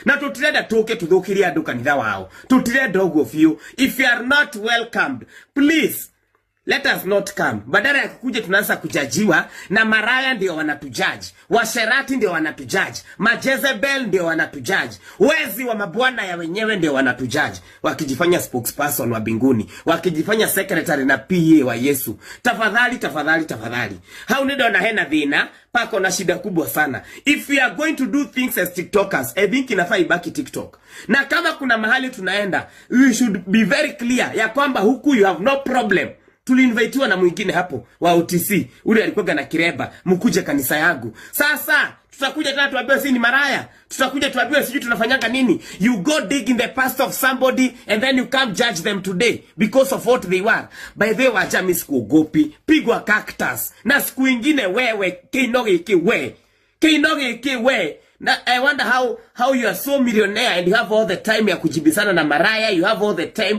Na tutirenda tuke tuthukirie andu kanitha wao, tutirenda uguo biũ. If you are not welcomed, please let us not come. Badala ya kukuja tunaanza kujajiwa na maraya, ndio wanatujaji, washerati ndio wanatujaji, majezebel ndio wanatujaji, wezi wa mabwana ya wenyewe ndio wanatujaji, wakijifanya spokesperson wa mbinguni, wakijifanya secretary na PA wa Yesu. Tafadhali, tafadhali, tafadhali, hau nĩ ndona hena thina, pako na shida kubwa sana. If we are going to do things as TikTokers, I think inafaa ibaki TikTok, na kama kuna mahali tunaenda, we should be very clear ya kwamba huku you have no problem. Tuliinvitiwa na mwingine hapo wa OTC, ule alikuwa na kireba, "Mkuje kanisa yangu." Sasa tutakuja tena tuambiwe si ni maraya, tutakuja tuambiwe sijui tunafanyanga nini. You go dig in the past of somebody and then you come judge them today because of what they were. By the way, wacha mimi sikuogopi, pigwa cactus na siku ingine wewe kino giki, we kino giki we. Na I wonder how you are so millionaire and you have all the time ya kujibisana na maraya. You have all the time.